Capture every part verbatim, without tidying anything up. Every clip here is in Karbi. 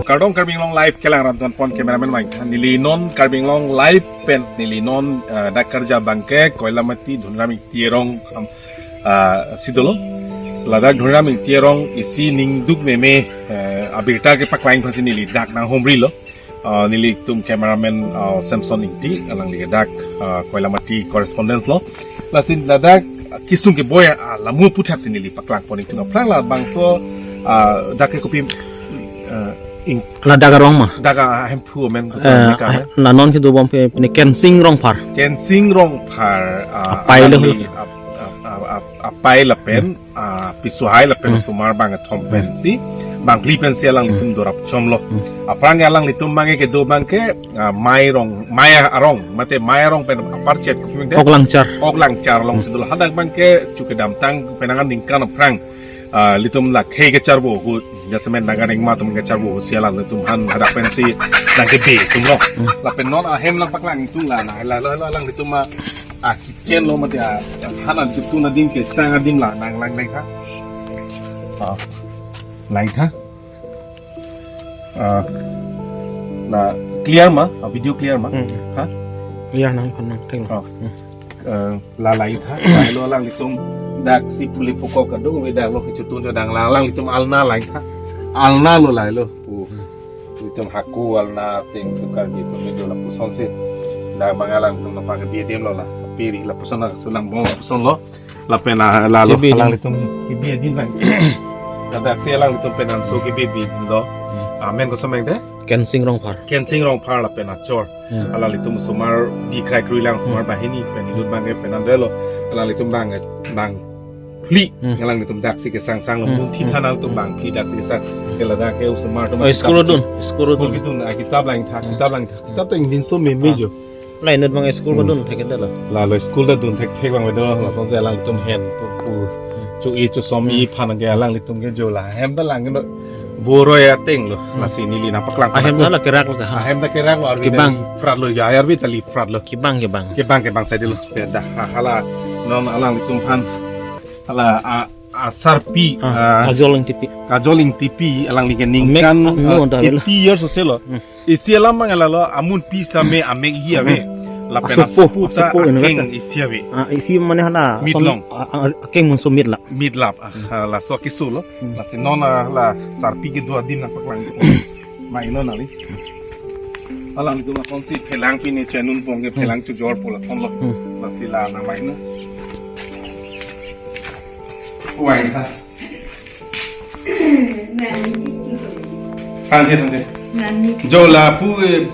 Kardom Karbi Anglong Live kelang ran ton pon cameraman vangtha. Neli non Karbi Anglong Live pen neli non, eh, dak karja abangke Koilamati Dhoniram Ingti arong, ah, si dolo. Ladak Dhoniram Ingti arong isi ningduk meme, eh, abirta kepaklang aphansi neli dak nanghumrilo. Ah, nelitum cameraman, ah, Samson Ingti, alangli ke dak, ah, Koilamati correspondent lo. Lasi ladak kesung keboi, ah, lamu aputhaksi neli paklang pon ingtung aphrang labangso, ah, dak ke kopi, ah, ing- Ladak arong ma? Dak ahemphu amen, eh, kopi ka amen? La non kedobom ke pini Kensing Rongphar. Kensing Rongphar, ah, Apai lo. Alangli, ap-, ap-, ap-, ap-, apai lapen, ah, pisuhai lapen, hmm, osomar bangkethom, hmm, pensi, bangphli pensi alanglitum, hmm, dorap chomlo. Hmm. Aphrang alanglitum abangke kedo abangke, ah, Mai Rong, Mai arong, mate Mai arong pen apar chet kopi abangke? Oklangchar. Oklangchar along, hmm, si dolo. Hadak abangke chu kedamtang penang aningkan aphrang, ah, ilitum la khei kecharbo ahut, jasemet Naga Rengma atum kecharbo ahutsi alanglitum aphan hadak pensi nangkebe atumlo. Hmm. Lapen non ahem lang paklang ingtung la, na, la, la, la, alanglitum a, a kitchen lo mate a, han an chutun adim kesang adim la nanglang lang tha. Ah, lang tha. Ah, na clear ma? Ah, video clear ma? Hmm. Ha? Clear nang, nang, thank you. Oh. Hmm. Eh, la lang tha. Lahelo alanglitum daksi puli pukok kadung, ave dak lo kechutun chodang la, alanglitum alna lang tha. Alna lo lahelo. Oh. Itum hako alna ateng tukar gitu, gitu lapusonsi. Dak abang alanglitum nangpakebe adim lo la. Piri lapuson, sulang bong lapuson lo. Lapen, ah, lalo. Kebe adim. Alanglitum kebe adim lang. Ladaksi alanglitum penanso kebe adim lo. Hmm. Amen koson abang de? Kensing Rongphar. Kensing Rongphar lapen achor. Hmm. Alanglitum osomar bi krai krui lang, osomar, hmm, banghini pen inut abangke penang delo. Alanglitum abang, bangphli. Hmm. Alanglitum daksi kesang sang lo. Hmm. Munthi, hmm, than alanglitum bangphli daksi kesang. Ke ladak ke osomar atum, oh, school kitab dun, school, school dun. Kedun, ah, kitab lang tha, hmm, kitab lang tha. Hmm. Kitab to ingjinso meme, ah, jo. La inut abang school, hmm, kedun thekthek dolo. Lalo school ta dun thekthek abang avedo, lasonsi alanglitum hen pu, pu, hmm, cho-i chosom, hmm, aphan ke alanglitum ke jo la. Ahem ta lang keno boroi ateng lo. Hmm. Lasi neli nangpaklang. Ahem ta la kerak lo ka, ha? Ahem ta kerak lo, arve ta, kebang, liprat lo, ya, arve ta liprat lo. Kebang, kebang. Kebang, kebang saide lo. Seta, ha, hala non alanglitum aphan, hala, a, asarpi, ah, ah, Kajol Ingtipi. Kajol Ingtipi, alangli ke ningkan, amek, ah, no, ah, da, eighty years ose lo. Hmm. Isi alam abang lalo, amunpi same amek hi ave. Hmm. Lapen asopo, asopo ta, asopo ino akeng kata, isi ave. Ah, isi mane hala, mit son, long. Ah, ah, akeng mun somit la. Mit lap, ah, hmm, ah, laso keso lo. Hmm. Lasi non, ah, la sarpi kedo adim nangpaklang. Mai non ali. Alanglitum lasonsi phelang pine chenun bong ke, hmm, phelang chojor pu lason lo. Hmm. Lasi la nang mai non. Uai tha. Thank you, thank you. Nani. Jo lapu, eh,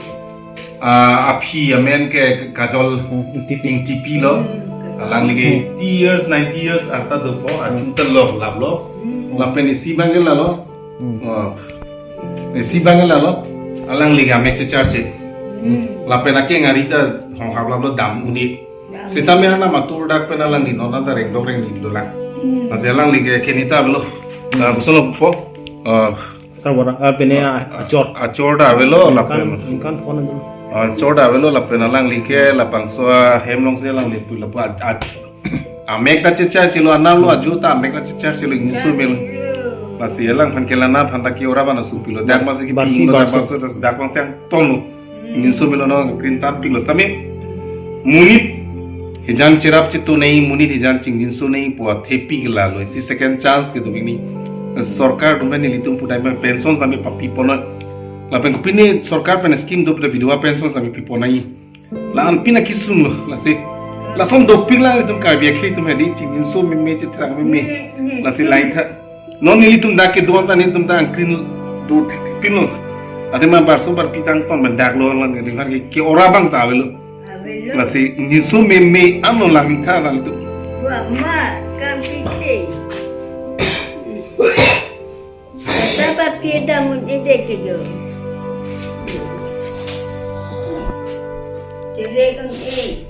ah, aphi amen ke Kajol, hmm, Ingtipi. Ingtipi lo. Hmm. Alangli ke, hmm, eighty years, ninety years arta dopo, hmm, achu ta lo, lap lo. Hmm. Lapen isi abang ke lalo. Hmm. Oh. Isi abang ke lalo. Alangli ke amek checharche. Hmm. Lapen akeng ari ta honghap lap lo, dam un-e. Sitame ana matur dak pen alangli non anta rengdok rengni dolang. Hmm. Lasi alangli ke keni ta avelo. Hmm. Ah, koson lo po. Ah. Sarbura, ah, pine, ah, achor. Achor ta avelo, ningkan, lapen, ningkan phone dun. Achor ta avelo, lapen alangli ke labangso ahem alongsi alangli pu lapu a, a, amek ta checharchelo, anam lo, ajo ta amek ta checharchelo, ingjinso meme lo. Lasi alangphan ke la anaphan ta ke ora abang asopilo. Dak masi ke bar pi ping lo, bar dak so, dak abang si angton lo. Ingjinso meme lo, non krintan pik lo sitame. Monit hijan cherap chetu nei, monit hijan chingjinso nei pu athepi ke lalo. Isi second chance kedo pini. Sorkar atum pen nelitum pudai pen pension sitame papi ponnoi. Lapen kopine sorkar pen scheme do pu ta bidhwa pension sitame pi ponnoi. La-an pina kesung lo, lasi. Lason dopik lang itum Karbi akhei atum hedi, chingjinso meme, chethrang meme. Lasi lang tha. Non nelitum dak kedo anta nelitum dak angkrin do thekpin lo. Athema barso barpi tangton pen dak lo lang nelitum ke, ke ora abang ta avelo. Avelo. Lasi ingjinso meme an lo lang tha lang tu. Wa ma kam si ke. Tapa pi damun ide ke jo. Tere kam e.